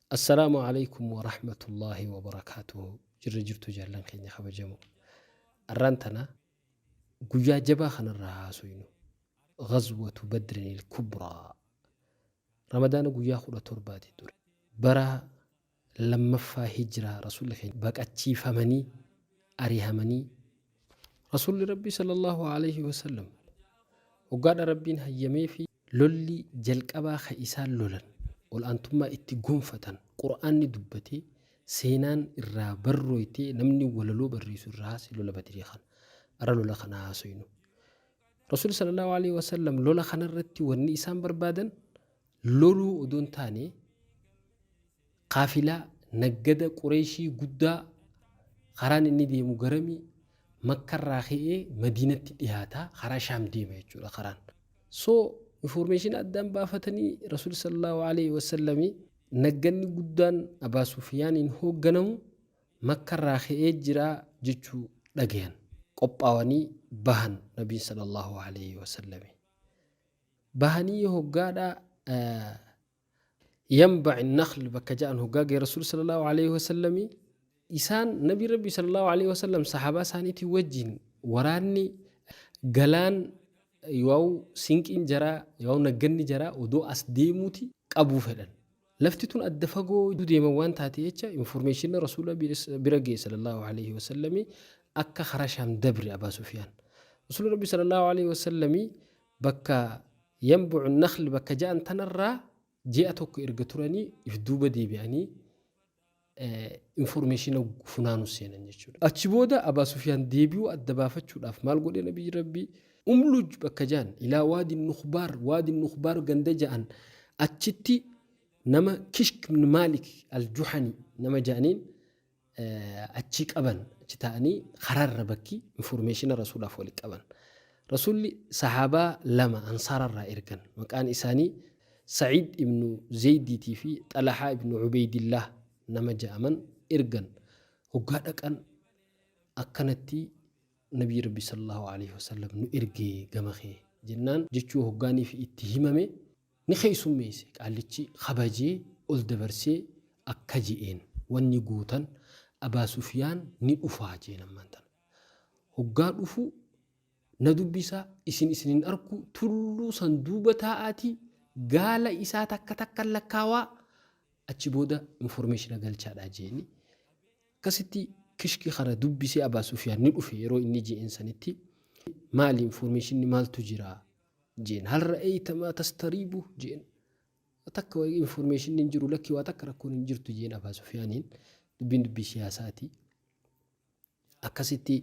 Assalaamu Aleykum Warahmatullaahi Wabarakaatuhu Jirra jirtuu jaallan keenya kabajamoo Arraan tana guyyaa jabaa kanarraa haasoynu Ghazwatu Badrinil Kubraa Ramadaana guyyaa 17ti ture bara lammaffaa hijraa Rasuulli keenya baqachiifamanii arihamanii Rasuulli Rabbii sallallahu aleyhi wasallam hoggaadha Rabbiin hayyameefii Lolli jalqabaa ka isaan lolan, ol'aantummaa itti gonfatan, Qur'aanni dubbatee, seenaan irraa barrooytee, namni walaloo barreessu irraa haase lola Badrii kana. Arra lola kana haa haasoynu. Rasuulli sallallahu aleyhi wa sallam lola kana irratti wanni isaan barbaadan loluu odoo hin taane qaafilaa naggada Qureeyshii guddaa karaan inni deemu garami Makkarraa ka'ee Madiinatti dhiyaata karaa Shaam deema jechuudha karaan. So information addaan baafatanii Rasuulli sallallahu aleyhi wasallami nagganni guddaan Abaa Sufiyaaniin hoogganamu Makkarraa ka'ee jira jechuu dhagayan. Qophaawanii bahan Nabiin sallallahu aleyhi wasallami. Bahanii hoggaadha Yanba'i Nakhl bakka ja'an hoggaa gahe Rasuulli sallallahu aleyhi wasallami isaan Nabiin Rabbii sallallahu aleyhi wasallam sahaabaa isaaniitii wajjiin waraanni galaan yoow sinqiin jaraa yoow nagganni jaraa odoo as deemuuti qabuu fedhan. Lafti tun adda fagoo deeman waan taate jecha informationna Rasuula bira gahe sallallahu aleyhi wasallami akka karaa Shaam dabre Abaa Sufiyaan. Rasuulli Rabbii sallallahu aleyhi wasallami bakka Yanbu'u Nakhl bakka ja'an tanarraa ji'a tokko erga turanii if duuba deebi'anii informationa funaanuu seenan jechuudha. Achi booda Abaa Sufiyaan deebi'uu adda baafachuudhaaf maal godhe Nabiyyi Rabbii? Umluj bakka ja'an ilaa waadi Nukhbaar, waadi Nukhbaar ganda ja'an achitti nama Kishk ibn Maalik al-Juhani nama ja'aniin achii qaban achi taa'anii karaarra bakki informeeshina rasuulaaf wali qaban. Rasuulli sahaabaa lama ansaararraa ergan maqaan isaanii Sa'iid ibnu Zeeydiitii fi Xalahaa ibnu Ubeeydillaah nama ja'aman ergan. Hoggaa dhaqan akkanatti Nabiyyi Rabbii sallallahu aleyhi wasallam nu erge gama kee jennaan jechuu hoggaaniif itti himame ni keeysummeeyse qaallichi kabajee ol dabarsee akka je'een wanni gootan Abaa Sufyaan ni dhufaa je'een ammaan tana hoggaa dhufu na dubbisaa isin isin hin arku tulluu san duuba taa'aatii gaala isaa takka takkan lakkaawaa achi booda informeeshina galchaadhaa je'eeni Akkasitti kishki kana dubbisee Abaa Sufiyaan ni dhufe yeroo inni je'een sanitti maali informeeshinni maaltu jira je'een hal ra'eeyta maa tastariibu je'een takka informeeshinni hin jiru lakki waa takka rakkoon hin jirtu je'een Abaa Sufiyaaniin dubbiin dubbii siyaasaati. Akkasitti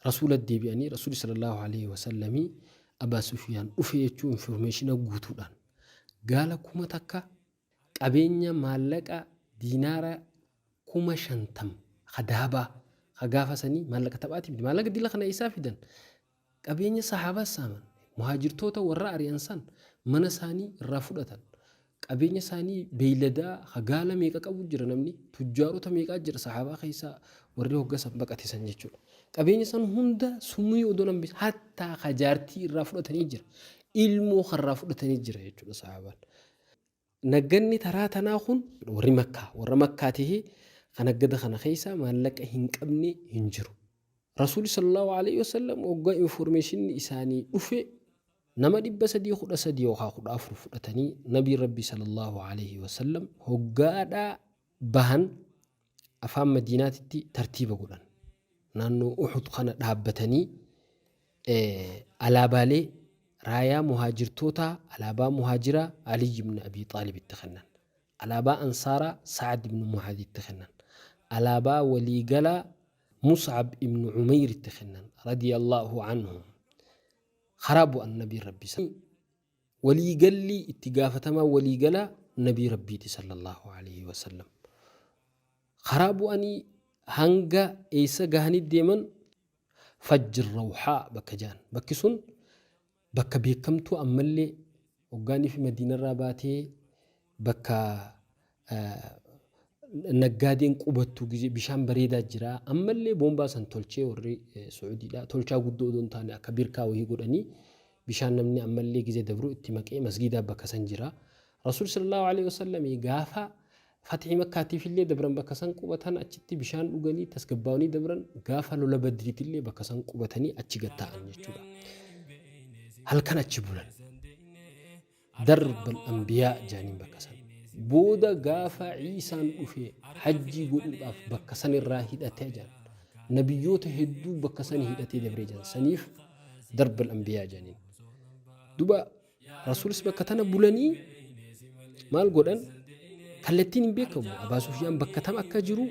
rasuula deebi'anii rasuuli sallallahu alaihi wasallamii Abaa Sufiyaan dhufe jechuu informeeshina guutuudhaan gaala 1000 Qabeenya maallaqa diinaara 50,000 ka dahabaa ka gaafa sanii maallaqa taphaatii miti. Maallaqa dila kana eessaa fidan? Qabeenya sahaabaas saaman. Muhaajirtoota warra ari'an san mana isaanii irraa fudhatan. Qabeenya isaanii beeyladaa ka gaala meeqa qabu jira namni. Tujjaarota meeqaa jira sahaabaa keessaa warri hogga san baqate san jechuudha. Qabeenya san hunda sumii odoo namni hattaa ka jaartii irraa fudhatanii jira. Ilmoo karraa fudhatanii jira jechuudha sahaabaan. Nagganni taraa tanaa kun warri Makkaa, warra Makkaa tahee ka naggada kana keessa maallaqa hin qabne hin jiru. Rasuulli sallallahu alaihi wasallam hoggaa informeeshinni isaanii dhufe nama 313 yookaa 14 fudhatanii Nabiin Rabbii sallallahu alaihi wasallam hoggaadhaa bahan afaan Madiinaatitti tartiiba godhan. Naannoo Uhud kana dhaabbatanii alaabaalee raayaa muhaajirtootaa alaabaa muhaajiraa Aliyyi ibn Abii Xaalibitti kennan. Alaabaa Ansaaraa Sa'ad ibn Mu'aadhitti kennan. Alaabaa waliigalaa Mus'ab ibn Umayritti kennan. Radiyallahu anhum. Karaa bu'an Nabiin Rabbii Waliigalli itti gaafatamaa waliigalaa Nabii Rabbiiti sallallaahu aleyhi wasallam. Karaa bu'anii hanga eessa gahanii deeman Fajjir Rawhaa bakka ja'an. Bakki sun bakka beekamtuu ammallee hoggaanii fi Madiinarraa baatee bakka naggaadeen qubattu gizee bishaan bareedaa jira. Ammallee boombaa san tolchee warri Su'uudiidha. Tolchaa guddoo odoo hin taane akka birkaa wayii godhanii bishaan namni ammallee gizee dabru itti maqee masgiidaa bakka san jira. Rasuul sallallahu alaihi wasallam gaafa Fatihii Makkaatiifillee dabran bakka san qubatan, achitti bishaan dhuganii tasgabbaa'anii dabran. Gaafa lola Badriitillee bakka san qubatanii achi gad taa'an jechuudha. Halkan achi bulan. Darbal Anbiyaa jaaniin bakka san. Booda gaafa Iisaan dhufe hajjii godhuudhaaf bakka san irraa hidhate jaan. Nabiyyoota hedduu bakka san hidhatee dabree jaan. Saniif Darbal Anbiyaa jaaniin. Duba Rasuulis bakka tana bulanii maal godhan kallattiin hin beekamu. Abaa Sufiyaan bakka tam akka jiru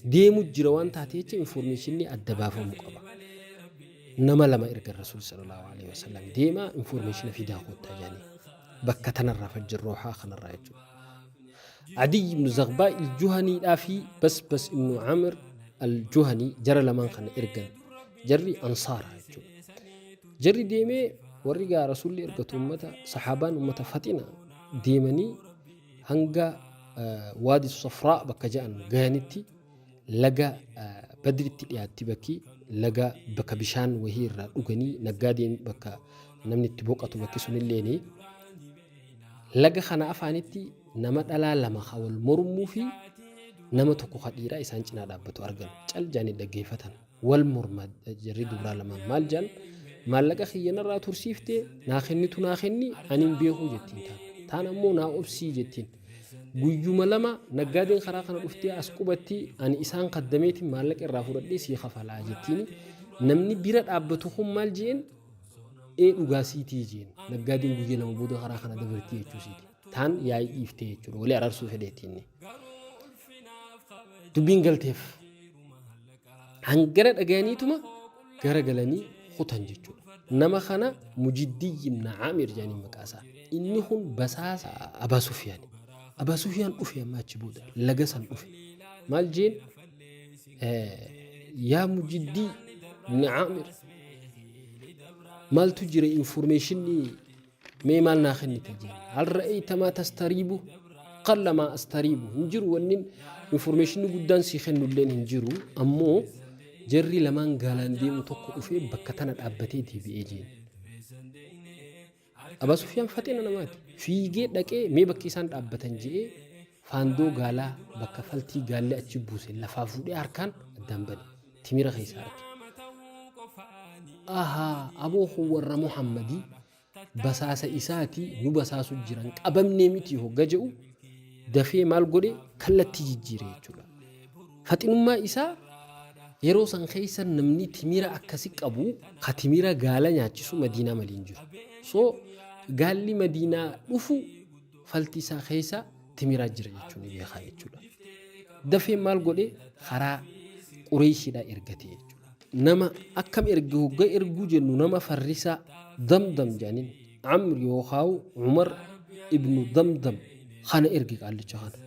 deemu jira waan taate jecha informeeshinni adda baafamu qaba. Nama lama erga Rasuul sallallahu alaihi wasallam deemaa informeeshina fidaa koottaa jedhanii bakka tanarraa fajjir roohaa kanarraa jechuudha. Adiy ibn Zagbaa al-Juhaniidhaa fi Basbas ibn Amr al-Juhanii jara lamaan kana ergan. Jarri Ansaara jechuudha. Jarri deemee warri gaa Rasuulli ergatu ummata sahaabaan ummata faxina deemanii hanga Waadi Safraa bakka ja'an gayanitti laga Badritti dhiyaatti bakki laga bakka bishaan wahii irraa dhuganii naggaadeen bakka namni itti boqatu bakki sunilleeni laga kana afaanitti nama dhalaa lama ka wal mormuu fi nama tokko ka dhiiraa isaan cinaa dhaabbatu argan. Cal jaanii dhaggeeffatan. Wal morma jarri dubraa lamaan. Maal jaan? Maallaqa kiyya narraa tursiifte, naa kennitu naa kenni, ani hin beekuu jettiin taan. Taan ammoo naa obsii jettiin. Guyyuma lama naggaadeen karaa kana dhuftee as qubatti, ani isaan kaddameetiin maallaqa irraa fudhadhee sii kafalaa jettiin. Namni bira dhaabbatu kun maal jeen? Ee, dhugaa siitii jeen. Naggaadeen guyya 2 booda karaa kana dabartii jechuu siiti. Taan yaa'ii dhiiftee jechuudha. Walii araarsuu fedheetiin. Dubbiin galteef. Hangana dhagayaniituma gara galanii kutan jechuudha. Nama kana Mujiddiyyi ibn Aamir jedhanii maqaa isaa. Inni kun basaasa Abaa Sufyaan. Abaa Sufyaan dhufe amma achi booda laga san dhufe. Maal jeen? Yaa Mujiddii ibn Aamir, maaltu jira? Informeeshinii mee maal naa kennite jeen. Hal ra'ayta maa tastariibu qalla maa astariibu hin jiru, wannin informeeshinii guddaan sii kennulleen hin jiru, ammoo jarri lamaan gaalaan deemu tokko dhufee bakka tana dhaabbatee deebi'ee jeen. Abaa Sufyaan faxina namaati. Fiigee dhaqee mee bakki isaan dhaabbatan je'ee faandoo gaalaa bakka faltii gaalli achi buuse lafaa fuudhee harkaan addaan bane. Timira keessaa arge. Ahaa, aboo kun warra Muhammadii, basaasa isaati, nu basaasu jiran, qabamnee miti hogga je'u dafee maal godhe? Kallattii jijjiire jechuudha. Faxinummaa isaa yeroo san keessa namni timira akkasi qabu ka timira gaala nyaachisu Madiinaa malee hin jiru. So gaalli Madiinaa dhufu falti isaa keessa timiraa jira jechuun ni beekaa jechuudha. Dafee maal godhe? Karaa Qureeshiidhaa ergate jechuudha. Nama akkam erge hogga erguu jennu, nama farrisaa Damdam jedhaniin, Amr yookaan Umar ibnu Damdam kana erge. Qaallicha kana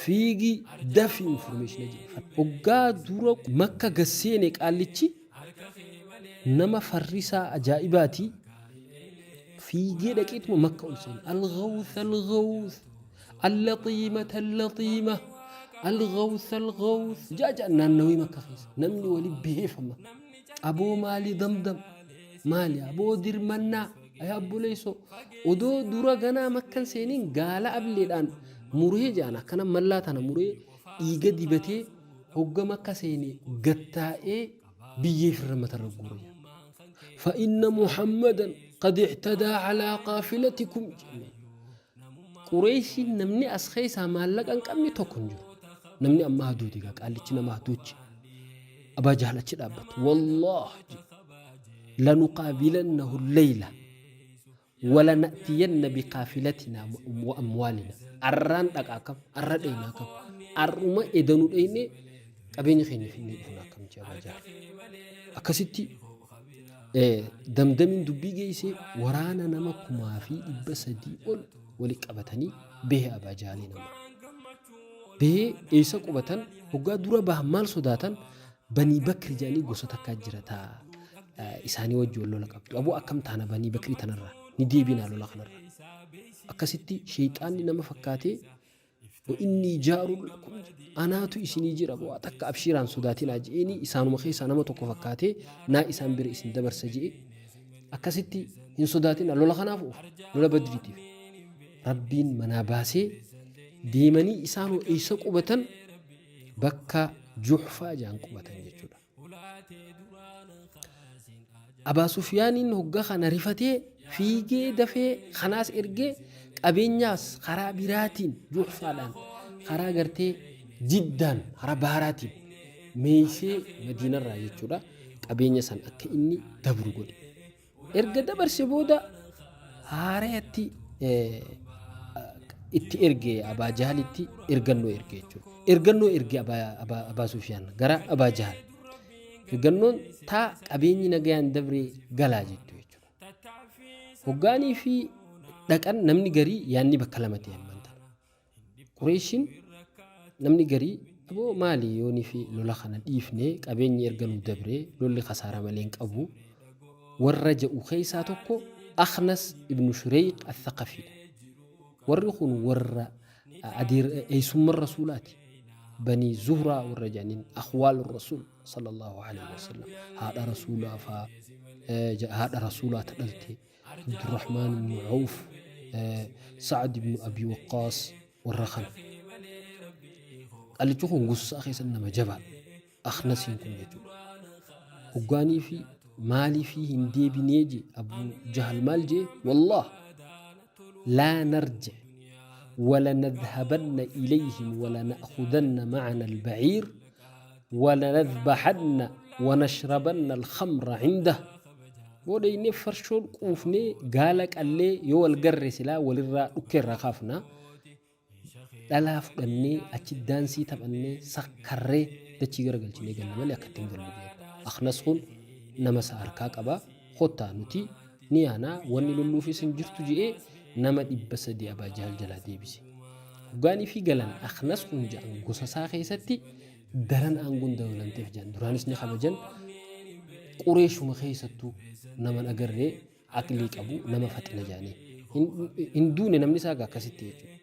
fiigii dafii information jedhe. Hoggaa dura Makka gasseene qaallichi nama farrisaa ajaa'ibaati. Fiigee dhaqeetuma Makka ol seene. Alghawth, alghawth, allaxiimata, allaxiima, alghawth, alghawth jaa naannawee Makka keessa namni wali beefama. Aboo maali Damdam, maali aboo dirmannaa, ayaa obboleessoo. Odoo dura ganaa Makkan seeniin gaala ableedhaan muree jaan akkana mallaa tana muree dhiiga dibatee hogga Makka seene gattaa'ee biyyee firra matarra guure. فإن محمدا قد اعتدى على قافلتكم. Qureeshiin namni as keessaa maallaqa hin qabne tokko hin jiru. Namni amma haduuti egaa qaallichi nama haduuchi. Abaa Jahal achi dhaabbatu. Wallaah lanuqaabilannahu leyla wala na'tiyanna biqaafilatina wa amwaalina. Arraan dhaqaa kam, arra dheynaa kam, arruma edanu dheynee qabeenya keenya finnee dhufna akkam jee Abaa Jahal. Akkasitti Damdamiin dubbii geessee waraana nama 3,300 ol wali qabatanii bahe Abaa Jahaliin amma. Bahee eessa qubatan? Hoggaa dura bahan maal sodaatan? Banii Bakri jedhanii gosa takkaa jira taa isaanii wajji wal lola qabdu. Aboo akkam taana, Banii Bakrii tanarraa ni deebinaa lola kanarraa? Akkasitti sheeyxaanni nama fakkaatee wa innii jaarun lakum, anaatu isinii jira, bu'aa takka abshiiraan sodaatinaa je'eeni, isaanuma keessaa nama tokko fakkaatee naa isaan bira isin dabarsa je'e. Akkasitti hin sodaatinaa lola kanaaf oofu, lola Badriitiif. Rabbiin manaa baasee Deemanii isaanoo eessa qubatan? Bakka Juhfaa jaan qubatan jechuudha. Abaa Sufyaaniin hogga kana rifatee fiigee dafee kanaas ergee qabeenyaas karaa biraatiin Juhfaadhaan karaa gartee Jiddaan karaa baharaatiin meeysee Madiinarraa jechuudha qabeenya san akka inni dabru godhe. Erga dabarse booda haarayatti itti erge Abaa Jahalitti ergannoo erge jechuudha. Ergannoo erge Abaa Sufyaan gara Abaa Jahal. Ergannoon taa qabeenyi nagayaan dabree galaa jettu jechuudha. Hoggaanii fi dhaqan namni garii yaanni bakka lama ta'e ammaan tana. Qureeshiin namni garii aboo maali yoonii fi lola kana dhiifne qabeenyi erga nu dabree lolli kasaaraa malee hin qabu warra ja'u keessaa tokko Akhnas ibnu Shureyq Athaqafiidha. Warri kun warra adeer eessumman rasuulaati. Banii Zuhraa warra jedhaniin akhwaalu rasuul sallallahu alaihi wasallam haadha rasuulaa faa haadha rasuulaa ta dhalte Abdurrahmaan ibnu Awf, Sa'ad ibnu Abi Waqqaas warra kana. Qalichi kun gosa isaa keessa nama jabaadha. Akhnasiin kun jechuudha. Hoggaanii fi maalii fi hin deebinee jee Abu Jahal maal jee wallaah laa narji ولنذهبن إليهم ولنأخذن معنا البعير ولنذبحن ونشربن الخمر عنده Booda inni farshoon quufnee gaala qallee yoo wal garre silaa walirraa dhukkee irraa kaafna. Dhalaa fudhannee achi daansii taphannee sakkarree dachii garagalchinee galla malee akka ittiin gallu jeen. Aknas kun nama isa harkaa qaba. Kottaa nuti ni yaanaa wanni lolluufis hin jirtu je'ee nama 300 Abaa Jahal jalaa deebise. Hoggaanii fi galan Aknas kun ja'an gosa isaa keessatti daran aangoon dabalamteef jedhan duraanis ni kabajan qureeshuma keessattuu naman agarree aqlii qabu nama faxina jedhanii hin duune namni isaa akkasitti jechuudha.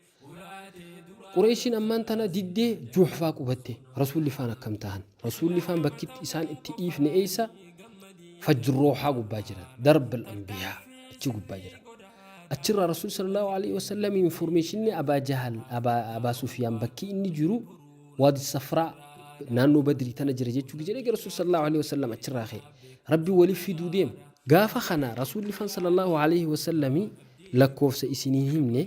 Qureeshiin ammaan tana diddee juuxfaa qubatte rasuulli faan akkam tahan rasuulli faan bakki isaan itti dhiifne eessa fajrooxaa gubbaa jiran darbal anbiyaa achi gubbaa jiran. Achirraa rasuul sallallahu alaihi wasallam informeeshinni Abaa Jahal Abaa Sufiyaan bakki inni jiru Waadi Safraa naannoo Badrii tana jira jechuu jedhee gara Rasuul sallallahu alaihi wasallam achirraa ka'e. Rabbi wali fiduu deema. Gaafa kana Rasuulli fan sallallahu alaihi wasallami lakkoofsa isinii himne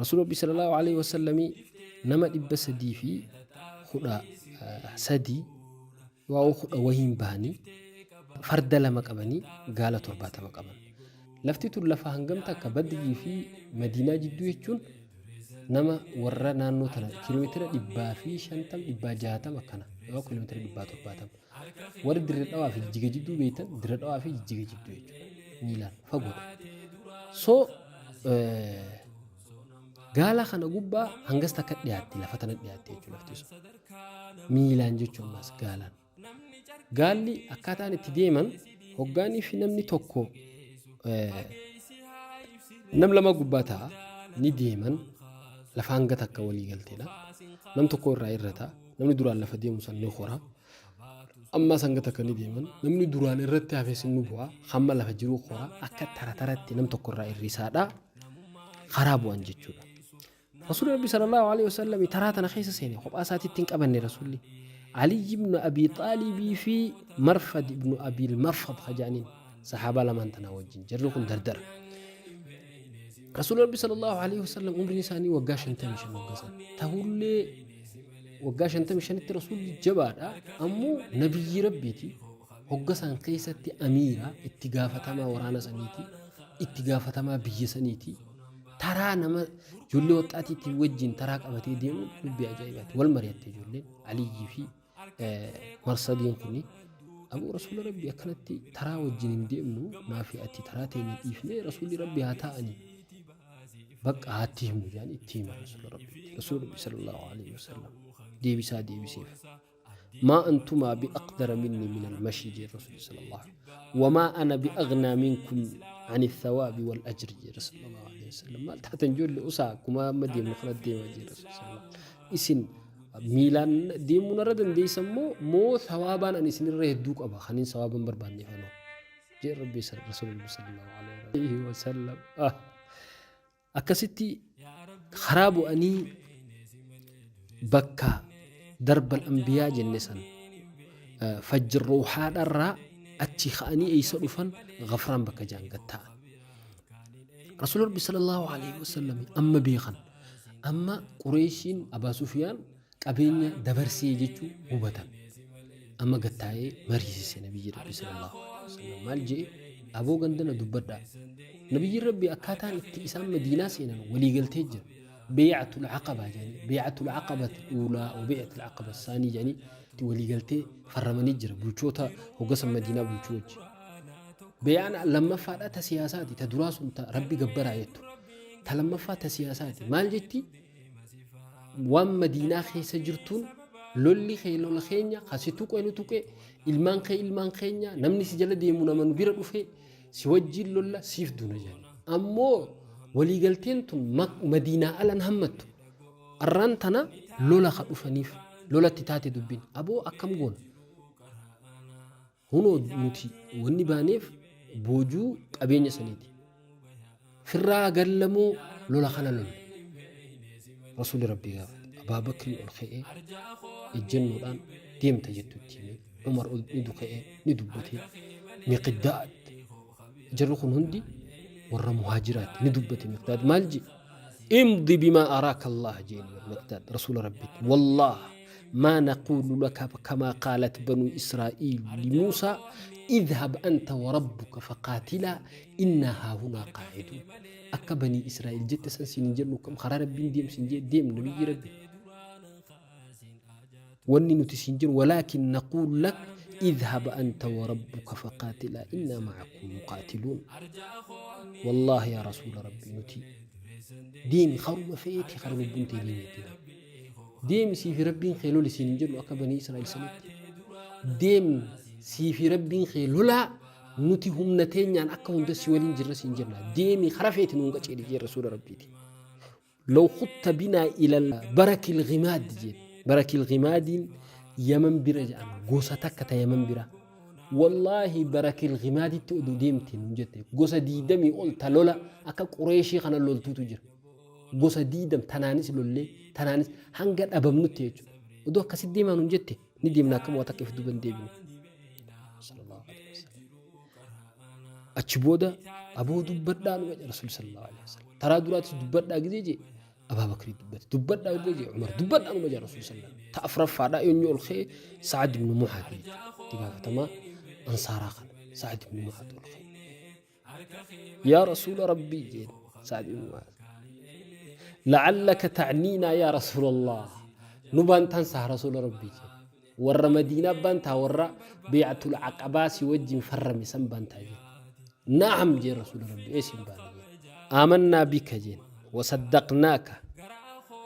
Rasuul Rabbi sallallahu alaihi wasallami nama 313 waa'oo kudha wahiin bahanii farda lama qabanii gaala 70 qaban. Lafti tun lafa hangam takka Badrii fi Madiinaa jidduu jechuun nama warra naannoo tana kiiloomeetira 150 160 akkana yookaan kiiloomeetira 170 warri dirre dhawaa fi jijjiga jidduu beektan dirre dhawaa fi jijjiga jidduu jechuudha miilaan fagoodha. So gaala kana gubbaa hangas takka dhiyaatti lafa tana dhiyaatti jechuudha lafti sun miilaan jechuun ammas gaalaan. Gaalli akkaataan itti deeman hoggaanii fi namni tokko nam lama gubbaa ta'a ni deeman lafa hanga takka walii galteedha. Nam tokko irraa irrata namni duraan lafa deemu san ni hora. Ammas hanga takka ni deeman namni duraan irratti hafes ni bu'a hamma lafa jiru hora akka tara taratti nam tokko irraa irrisaadha karaa bu'an jechuudha. Rasuulli Rabbi sallallahu alaihi wasallam taraa tana keessa seene kophaa isaatitti hin qabanne Rasuulli. Ali ibn Abi Xaalibii fi Marfad ibn Abil Marfad hajaaniin sahaabaa lamaan tanaa wajjin jarri kun dardara. Rasuulli Rabbi sallallahu alaihi wasallam umriin isaanii waggaa 55 waggaa sana. Tahullee waggaa 55tti Rasuulli jabaadha ammoo nabiyyi Rabbiiti hogga san keessatti amiira itti gaafatamaa waraana saniiti itti gaafatamaa biyya saniiti. Taraa nama ijoollee waxxaatiitti wajjin taraa qabatee deemuun dubbii ajaa'ibaati. Wal mari'atte ijoolleen Aliyyii fi Marsadiin kuni aboo rasuula rabbii akkanatti taraa wajjin hin deemnu naafi ati taraa teenya dhiifnee rasuulli rabbii haa taa'anii bakka haatti himu jedhan itti hima rasuula rabbii. Rasuula rabbii sallallahu alaihi wasallam deebisaa deebiseef. Maa antumaa biaqdara minni min almashyi jee rasuulli sallallahu alaihi wamaa ana biaghnaa minkum ani thawaabi wal ajri jee rasuulli sallallahu alaihi wasallam maal taatan ijoollee usaa akkuma amma deemnu kana deema jee rasuulli sallallahu isin miilaan deemuu narra dandeessan moo moo thawaabaan ani isinirra hedduu qaba kanin thawaaban barbaanneef anoo jee rabbi rasuulli sallallahu alaihi wasallam Akkasitti karaa bu'anii Bakka darbal anbiyaa jenne san fajjir ruuhaadharraa achi ka'anii eeysa dhufan? Ghafraan bakka jaan gad taa'an. Rasuulli Rabbi sallallahu alaihi wasallam amma beekan. Amma Qureeshiin Abaa Sufiyaan qabeenya dabarsee jechuu hubatan. Amma gad taa'ee mariisise Nabiyyi Rabbi sallallahu alaihi wasallam. Maal je'e? Aboo gandana dubbadhaa. Nabiyyi Rabbi akkaataan itti isaan Madiinaa seenan waliigaltee jira. Beey'atul Aqabaa jedhanii, Beey'atul Aqabati uulaa wa Beey'atul Aqaba saanii jedhanii itti waliigaltee farramanii jira bulchoota hoggasan Madiinaa bulchuu wajji. Beey'aan lammaffaadha ta siyaasaati, ta duraa sun ta Rabbi gabbaraa jettu. Ta lammaffaa ta siyaasaati. Maal jetti? Waan Madiinaa keessa jirtuun lolli kee lola keenya, ka si tuqe nu tuqe, ilmaan kee ilmaan keenya, namni si jala deemu nama nu bira dhufe, si wajjiin lolla siif duuna jedhani. Ammoo waliigalteen tun Madiinaa alan hammattu. Arraan tana lola ka dhufaniif lolatti taate dubbin. Aboo akkam goona? Hunoo nuti wanni baaneef boojuu qabeenya saniiti. Firraa gallamoo lola kana lolla? Rasuulli Rabbii gaafate. Abaa Bakrii ol ka'ee ejjennoodhaan deemta jettu itti hime. Umar ol ni ka'ee ni dubbate. Miqdaad jarri kun hundi warra muhaajiraati ni dubbate. Miqdaad maal jedhe? Imdi bimaa araaka Allah jeen Miqdaad Rasuula Rabbitti. Wallaah ما نقول لك كما قالت بنو إسرائيل لموسى اذهب أنت وربك فقاتلا إنا هاهنا قاعدون. Akka banii Israa'el jette san siin hin jennu, kam karaa Rabbiin deem siin jee deem nabiyyi Rabbi. Wanni nuti siin jennu ولكن نقول لك اذهب أنت وربك فقاتلا إنا معكم مقاتلون. والله يا رسول ربي nuti deemi karuma feeti kara lubbuun tee deemi deemi, sii fi Rabbiin kee loli siin hin jennu akka banii Israa'el sanitti. Deemi sii fi Rabbiin kee lolaa, nuti humna teenyaan akka hunda si waliin jirra siin jenna. Deemi kara feeti nuun qaceeli jee rasuula Rabbiiti. لو خضت بنا إلى برك الغماد jeen. برك الغماد yaman bira jedhama, gosa takka ta yaman bira. Wallaahi barakil ghimaaditti oduu deemte nuun jette gosa 20 ol ta lola akka Qureeshii kana loltuutu jira. Gosa 20 tanaanis lollee tanaanis hanga dhabamnutti jechuudha. Oduu akkasitti deemaa nuun jette ni deemna, akkam waa takka if duuban deebinu. Sallallahu alaihi wasallam. Achi booda aboo dubbadhaa nu jedhe Rasuul sallallahu alaihi wasallam. Taraa duraatis dubbadhaa gizee jee Abaa Bakrii dubbate. Dubbadhaa gizee jee Umar dubbadhaa numa jedhe Rasuul sallallahu alaihi wasallam. Ta afraffaadhaa eenyu ol ka'e? Sa'ad ibn Mu'aadh jechuudha. Itti gaafatamaa Ansaaraa kana Sa'ad ibn Mu'aadh ol ka'e. Yaa Rasuula Rabbii jeen Sa'ad ibn Mu'aadh. لعلك تعنينا يا رسول الله, nu baantaan saha Rasuula Rabbii jeen. Warra Madiinaa baantaa, warra beecatul Aqabaa si wajjin farrame san baantaa jeen. نعم jeen Rasuula Rabbii, eesin baana jeen. آمنا بك jeen وصدقناك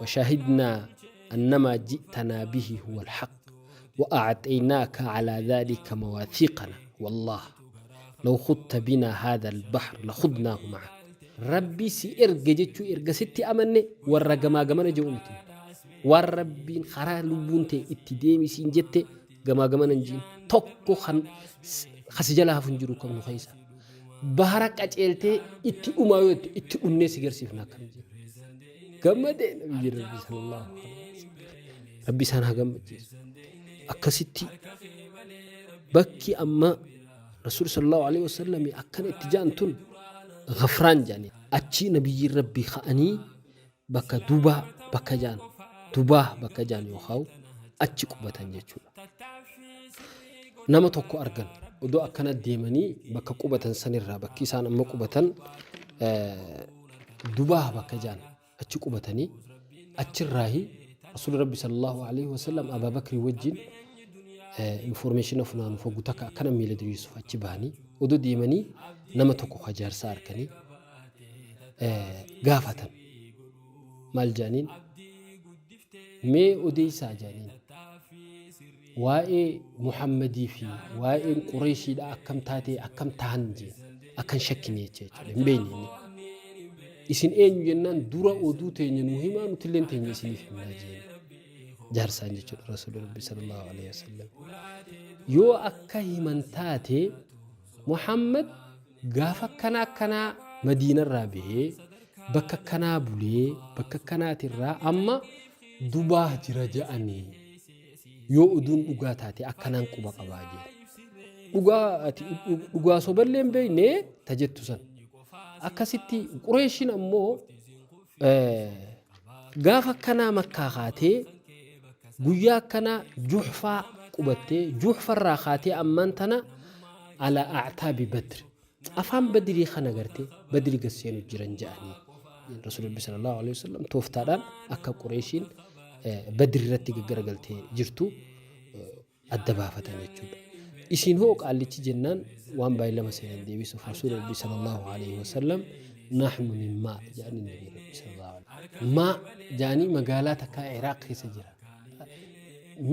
وشهدنا أنما جئتنا به هو الحق وأعطيناك على ذلك مواثيقنا. والله لو خضت بنا هذا البحر لخضناه معك. Rabbi si erge jechuu erga sitti amanne warra gamaa gamana jedhu miti. Waan Rabbiin karaa lubbuun ta'e itti deemi siin jette gamaa gamana hin jiin. Tokko kan kasi jala hafu hin jiru kan nu keessa. Bahara qaceeltee itti dhumaa yoo itti dhumnee si garsiifna akkam jedhe. Gammadee nabiyyi Rabbi sallallahu alaihi wasallam. Rabbi isaan haa gammachiisu. Akkasitti bakki amma Rasuul sallallahu alaihi wasallam akkana itti ja'an tun Ghafraan jedhanii. Achi nabiyyiin Rabbii ka'anii bakka Dubaa bakka ja'an, Dubaa bakka ja'an yookaan achi qubatan jechuudha. Nama tokko argan odoo akkana deemanii bakka qubatan sanirraa, bakki isaan amma qubatan Dubaa bakka ja'an achi qubatanii, achirraahi Rasuulli Rabbi sallallahu alaihi wasallam Abaa Bakrii wajjin information funaanuuf hoggu takka akkana miila diriirsuuf achi bahanii odoo deemanii nama tokko ka jaarsaa arkanii gaafatan. Maal jedhaniin? Mee odeessaa jedhaniin, waa'ee Muhammadii fi waa'een Qureeshiidha akkam taatee akkam tahan jeen. Akkan shakkine jechuudha, hin beekne inni. Isin eenyu jennaan dura oduu teenya nu himaa, nutilleen teenya isiniif himnaa jeen jaarsaan jechuudha. Rasuulli Rabbi sallallahu alaihi wasallam yoo akka himan taate Muhammad gaafa akkana akkanaa Madiinarraa bahee bakka akkanaa bulee bakka akkanaatirraa amma Dubaa jira ja'anii yoo oduun dhugaa taate akkanaan quba qabaa jeen. Dhugaa ati dhugaa soballee hin beekne ta jettu san. Akkasitti Qureeshiin ammoo gaafa akkanaa Makkaa kaatee guyyaa akkanaa Juhfaa qubattee, Juhfarraa kaatee ammaan tana ala a'taabi Badr, afaan Badrii kana gartee Badri gad seenu jiran ja'anii. Rasuulli Rabbi sallallahu alaihi wasallam tooftaadhaan akka Qureeshiin Badri irratti gaggaragaltee jirtu adda baafatan jechuudha. Isin hoo qaallichi jennaan waan baay'ee seenan deebisuuf Rasuulli Rabbi sallallahu alaihi wasallam nahnu min maa jedhanii Nabi Rabbi sallallahu alaihi wasallam. Maa jedhanii magaalaa takkaa Iraaq keessa jira.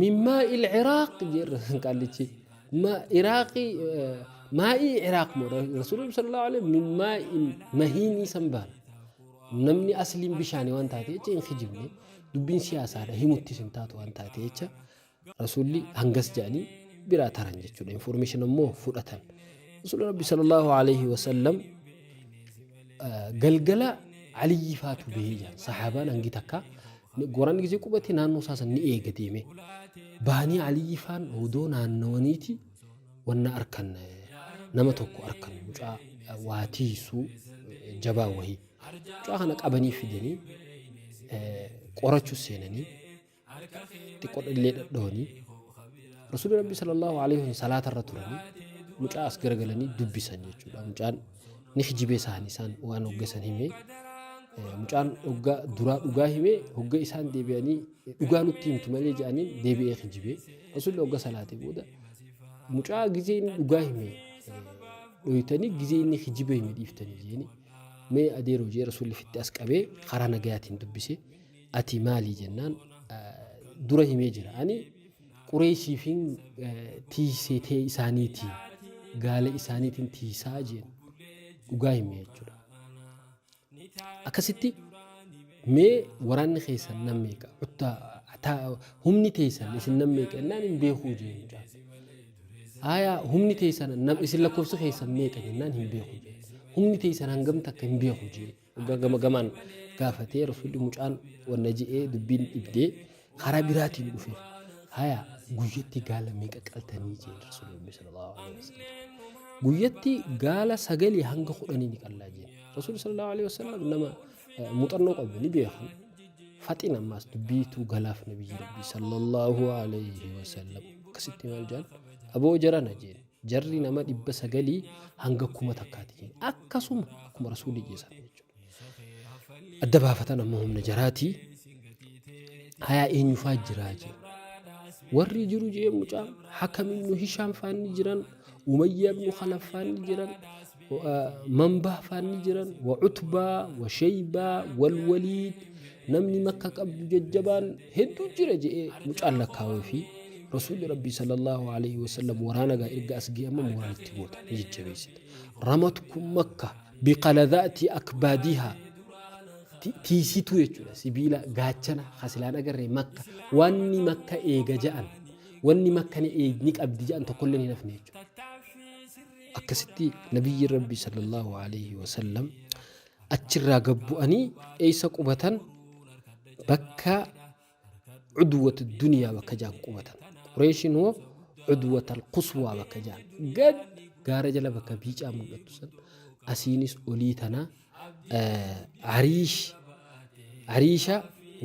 Min maa'il Iraaq jedhe qaallichi. Ma Iraaqii maa'ii Iraaq moo Rasuulli Rabbi sallallahu alaihi wasallam min maa'in mahiinii san baana. Namni asliin bishaanii waan taate jecha hin kijibne, dubbiin siyaasaadha himuttis hin taatu waan taate jecha Rasuulli hangas jedhanii biraa taran jechuudha. Information ammoo fudhatan. Rasuulli Rabbi sallallahu alaihi wasallam galgala Aliyyi faatu bahee jira. Sahaabaan hangi takka goraanni gisee qubate naannoo isaa san ni eega deeme. Bahanii Aliyyi faan odoo naannawaniiti wanna arkan, nama tokko arkan, mucaa waa tiisu jabaa wahii. Mucaa kana qabanii fidanii qorachuu seenanii xiqqoo illee dhadhawanii Rasuulli Rabbi sallallahu alaihi wasallam salaata irra turanii mucaa as garagalanii dubbisan jechuudha. Mucaan ni kijibee isaanii isaan waan hoggasan himee, mucaan hogga duraa dhugaa himee, hogga isaan deebi'anii dhugaa nutti himtu malee jedhaniin deebi'ee kijibee. Rasuulli hogga salaatee booda mucaa gizee inni dhugaa hime dhoytanii, gizee inni kijibe hime dhiiftanii jeeni. Mee adeeroo jee Rasuulli fitti as qabee karaa nagayaatiin dubbise. Ati maali jennaan dura himee jira. Ani Qureeshiifin tiisetee isaaniiti, gaala isaaniitiin tiisaa jeen dhugaa hime jechuudha. Akkasitti mee waraanni keessan nam meeqa, humni teessan isin nam meeqa jennaan hin beekuu jeen mucaan. Aayaa humni teessan isin lakkoofsi keessan meeqa jennaan hin beeku jeen. Humni teessan hangam takka hin beeku jeen. Hoggaa gama gamaan gaafatee Rasuulli mucaan wanna je'ee dubbiin dhibdee karaa biraatiin dhufeef. Haya guyyatti gaala meeqa qaltanii jeen Rasuulli Rabbi sallallahu alaihi wasallam. Guyyatti gaala 9 hanga 10 ni qallaa jeen. Rasuulli sallallahu alaihi wasallam nama muuxannoo qabu ni beekan. Faxin ammaas dubbiituu galaaf Nabiyyi Rabbi sallallahu alaihi wasallam. Akkasitti maal jaan? Aboo jarana jeen. Jarri nama 900 hanga 1000ti jeen. Akkasuma akkuma Rasuulli jeesan jechuudha. Adda baafatan ammoo humna jaraatii. Hayaa eenyufaa jiraa jeen. Warri jiru jee mucaan Hakam ibnu Hishaam faanni jiran, Umayyaa ibnu Khalaf faanni jiran, Manbah faanni jiran, wa Utbaa, wa Shaybaa, wal Waliid, namni Makka qabdu jajjabaan hedduu jira je'ee mucaan lakkaawee fi Rasuulli Rabbii sallallahu alaihi wasallam waraana gaa erga as ga'e amma mooraalitti goota ni jajjabeessita. Ramatkum Makka biqaladhaati akbaadihaa tiisituu jechuudha, sibiila gaachana kasilaan agarree Makka wanni Makka eega ja'an, wanni Makka ni ni qabdi ja'an tokkollee hin hafne jechuudha. Akkasitti Nabiyyi Rabbii sallallahu alaihi wasallam achirraa gabbu'anii eessa qubatan? Bakka cudwata duniyaa bakka ja'an qubatan. Qureeshiin hoo cudwata alquswaa bakka ja'an gad gaara jala bakka biicaa mul'attu san asiinis olii tana ariish ariisha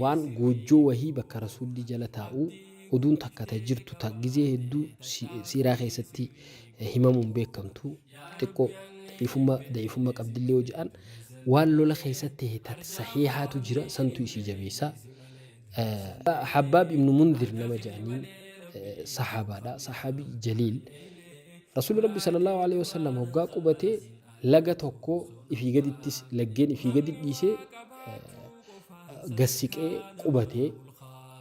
waan goojjoo wahii bakka Rasuulli jala taa'u oduun takka ta jirtu ta gizee hedduu siiraa keessatti himamuun beekamtu xiqqoo da'iifummaa qabdillee yoo jedhan waan lola keessatti ta sahiihaatu jira, santu isii jabeessa. Habbaab ibnu Munzir nama jedhaniin saxaabaadha. Saxaabii jaliil. Rasuulli Rabbi sallallahu alaihi wasallam hoggaa qubatee laga tokko ifii gadittis laggeen ifii gadi dhiisee gassiqee qubatee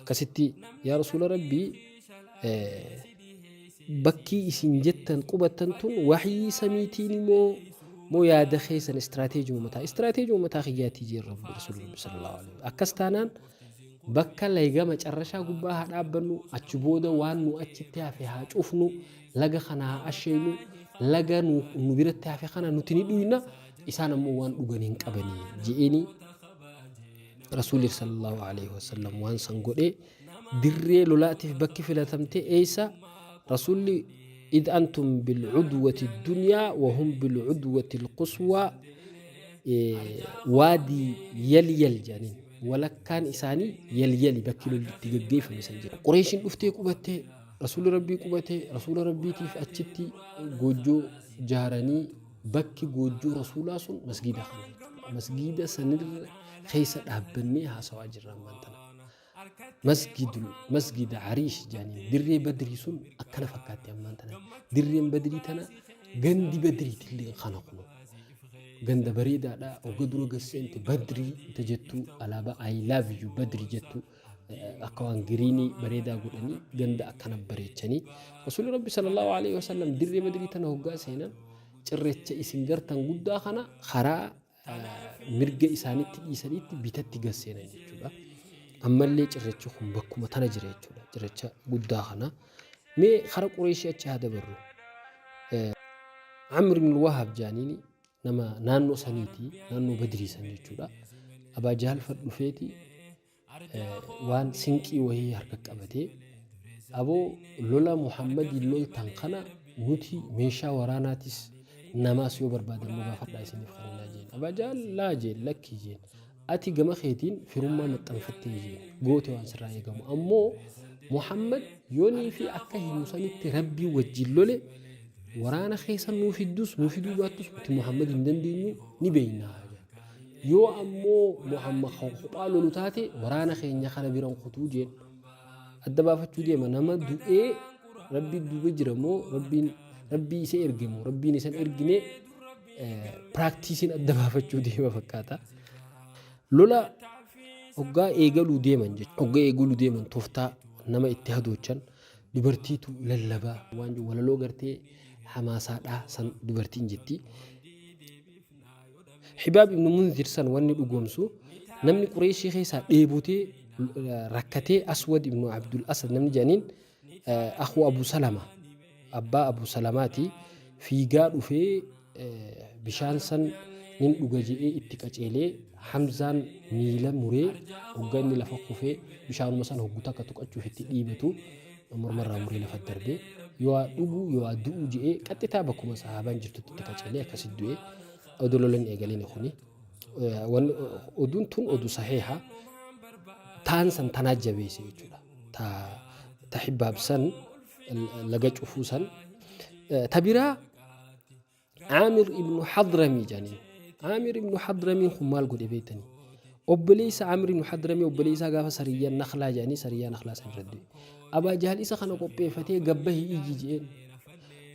akkasitti yaa Rasuula Rabbii, bakkii isin jettan qubattan tun waxyii samiitiin moo yaada keessan istiraateejii mataa kiyyaatii jeen Rabbi Rasuulli Rabbi sallallahu alaihi wasallam. Akkas taanaan bakka layga macarrashaa gubbaa haa dhaabbannu, achi booda waan nu achitti hafe haa cufnu, laga kana haa asheeynu, laga nu biratti hafe kana nuti ni dhuyna, isaan ammoo waan dhugan hin qabanii je'eeni. Rasuulli sallallahu alaihi wasallam waan san godhee dirree lolaatiif bakki filatamte eessa? Rasuulli id antum bilcudwati dunyaa wahum bilcudwati alquswaa, waadii Yalyal jedhaniin, walakkaan isaanii Yalyali bakki lolli itti gaggeeffame san jedha. Qureeshiin dhuftee qubattee, Rasuulli Rabbii qubatee, Rasuula Rabbiitiif achitti goojjoo jaaranii, bakki goojjoo Rasuulaa sun masgiida kana jechuudha. Masgiida sanirra keessa dhaabbannee haasawaa jirra ammaan tana. Masgidul Masgida Ariish jedhaniin, dirree Badrii sun akkana fakkaatti ammaan tana. Dirreen Badrii tana, gandi Badriitillee kana kunoo. Ganda bareedaadha. Hogga dura gasseente Badrii ta jettu, alaabaa "I love you Badri" jettu akka waan greenii bareedaa godhanii ganda akkana bareechanii. Rasuulli Rabbi sallallahu alaihi wasallam dirree Badrii tana hoggaa seenan, cirracha isin gartan guddaa kana karaa mirga isaanitti dhiisaniitti bitatti gasseenan jechuudha. Ammallee cirrachi kun bakkuma tana jira jechuudha. Cirracha guddaa kana. Mee kara Qureeshii achi haa dabarru. Amr ibn Wahab jaaniini nama naannoo saniiti, naannoo Badrii san jechuudha. Abaa Jahal dhufeeti waan sinqii wahii harka qabatee, "Aboo, lola Muhammadiin loltan kana nuti meeshaa waraanaatis namaas yoo barbaadan nu gaafadhaa, isiniif kennaa," jeen. Abaa Jahal "Laa," jeen, "lakkii," jeen. "Ati gama keetiin firummaa maxxanfattee," jeen, "goote waan sirraa eegamu. Ammoo Muhammad yoonii fi akka himu sanitti Rabbii wajjin lole, waraana keessa nuu fiddus nuu fiduu baattus nuti Muhammad hin dandeenyu, ni beeynaa. Yoo ammoo Muhammad kophaa lolu taate, waraana keenya kana biran kutuu," jeen. Adda baafachuu deema, nama du'ee Rabbi duuba jira moo Rabbiin Rabbii isa erge moo Rabbiin isan ergine, practiceiin adda baafachuu deema fakkaata. Lola hoggaa eegaluu deeman jechuudha. Hoggaa eegaluu deeman tooftaa nama itti hadoochan dubartiitu lallabaa, waan walaloo gartee hamaasaadhaa san dubartiin jetti. Hibaab ibn Munzir san wanni dhugoomsu, namni Qureeshii keessaa dheebotee rakkatee, Aswad ibn Abdul Asad namni jedhaniin, akhu Abu Salama, abbaa Abu Salamaati, fiigaa dhufee bishaan san nin dhuga je'ee itti qaceelee, Hamzaan miila muree, hogga inni lafa kufee bishaanuma san hoggu takka tuqachuuf itti dhiibatu mormarraa muree lafa darbee, yoo haa dhugu yoo haa du'u je'ee qaxxitaa bakkuma sahaabaan jirtutti itti qaceelee akkasitti du'e, oduu lolan eegalini kuni. Oduun tun oduu sahiha taan san tanaa jabeesse jechuudha. Ta Hibbaab san laga cufuu san. Ta biraa Aamir ibnu Hadramii jedhaniin. Aamir ibnu Hadramiin kun maal godhe beektanii? Obboleessa Aamir ibnu Hadramii, obboleessaa gaafa Sariyyaa Naklaa jedhanii, Sariyyaa Naklaa san irra du'e. Abaa Jahal isa kana qopheeffatee gabbahi iyyi je'een.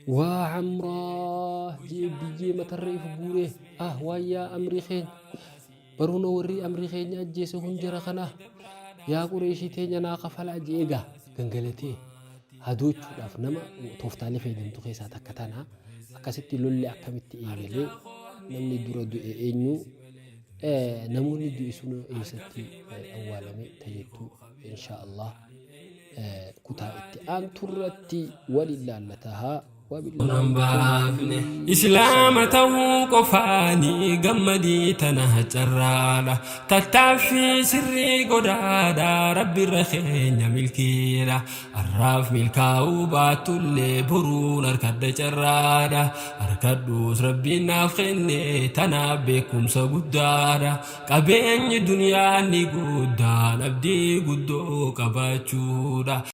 "Waa Amraa," jee, biyyee matarra if guuree, "Ah, waan yaa Amrii keenya, baruuna warri Amrii keenya ajjeese kun jara kana, yaa Qureeshii teenya naa kafalaa," je'ee gaa gangalatee hadoochuudhaaf nama tooftaalee fayyadamtu keessaa takka tana. Akkasitti lolli akkamitti eegalee, namni dura du'e eenyu, namoonni du'e sun eessatti awwaalame tajettu, insha Allah kutaa itti aanturratti waliin laallatahaa. Nan baafne Islaama ta'uu qofaanii gammadii tana carraadha, tattaaffii sirrii godhaadha, Rabbirra keenya milkiidha. Arraaf milkaa'uu baattullee boruun harkadha carraadha, harkadhuus Rabbiin naaf kenne tanaaf beekumsa guddaadha. Qabeenyi duniyaa ni guddaan abdii guddoo qabaachuudha.